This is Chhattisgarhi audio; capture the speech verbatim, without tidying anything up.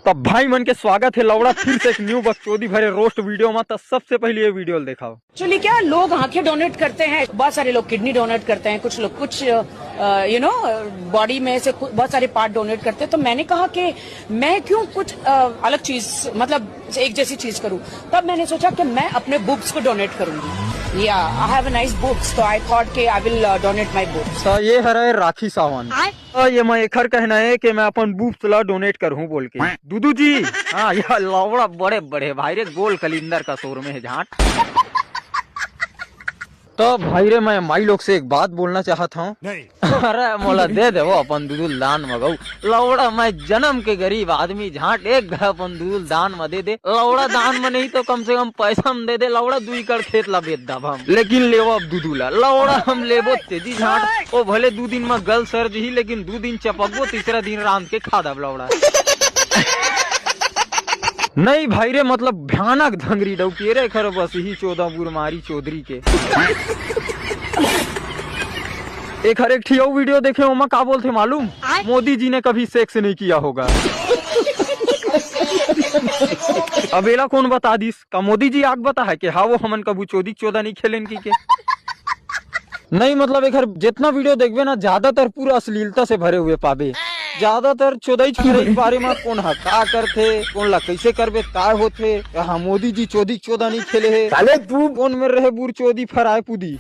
तो भाई मन के स्वागत हे लौड़ा फिर से एक न्यू बकचोदी भरे रोस्ट वीडियो में। तो सबसे पहले ये वीडियो देखाओ। एक्चुअली क्या, लोग आंखें डोनेट करते हैं, बहुत सारे लोग किडनी डोनेट करते हैं, कुछ लोग कुछ यू नो बॉडी में से कु- बहुत सारे पार्ट डोनेट करते हैं। तो मैंने कहा कि मैं क्यों कुछ अ, अलग चीज, मतलब एक जैसी चीज करूं। तब मैंने सोचा कि मैं अपने बुब्स को डोनेट करूंगी। या, I have a nice boobs, तो आई थॉट कि I will donate my boobs. तो ये हरे राखी सावंत। तो ये मैं एखर कहना है कि मैं अपन बुब्स ला डोनेट करहूं बोल के। दुदू जी, हाँ, ये लौड़ा बड़े बड़े भाई रे, गोल कलिंदर का शोर में है झांट। तो भाई रे, मैं माई लोग से एक बात बोलना चाहत हूँ। नहीं। अरे मोला दे दे वो अपन दुदुल दान म गऊ। लौड़ा, मैं जन्म के गरीब आदमी, झांट एक घा अपन दुदुल दान म दे दे। लौड़ा दान म नहीं तो कम से कम पैसा म दे दे। लौड़ा दुई एकड़ खेत ला बेच दब हम, लेकिन लेवो अब दुदुल ला। लौड़ा हम लेबो तेजी झांट। ओ भले दू दिन म गल सर जही, लेकिन दू दिन चपकबो, तीसरा दिन रांध के खा दब लौड़ा। नहीं भाई रे, मतलब भयानक धंगरी डौकी रे, एखर बस ही चौदह बुरमारी चौधरी के। एखर एक ठियो वीडियो देखे, ओमा का बोलथे मालूम? मोदी जी ने कभी सेक्स नहीं किया होगा। अब एला कौन बता दिस? का मोदी जी आग बता है कि हाँ, वो हमन कभू चोदी चोदा नहीं खेलेन की के? नहीं, मतलब एखर जितना वीडियो देखबे ना, ज्यादातर पूरा अश्लीलता से भरे हुए पाबे। ज्यादातर चोदई चोदई के बारे में, कौन हा का करथे, कौन ला कैसे करबे, का होथे, कहा मोदी जी चोदी चोदा नहीं खेले हे, साले तू कौन में रहे बुर चोदी फराए पुदी।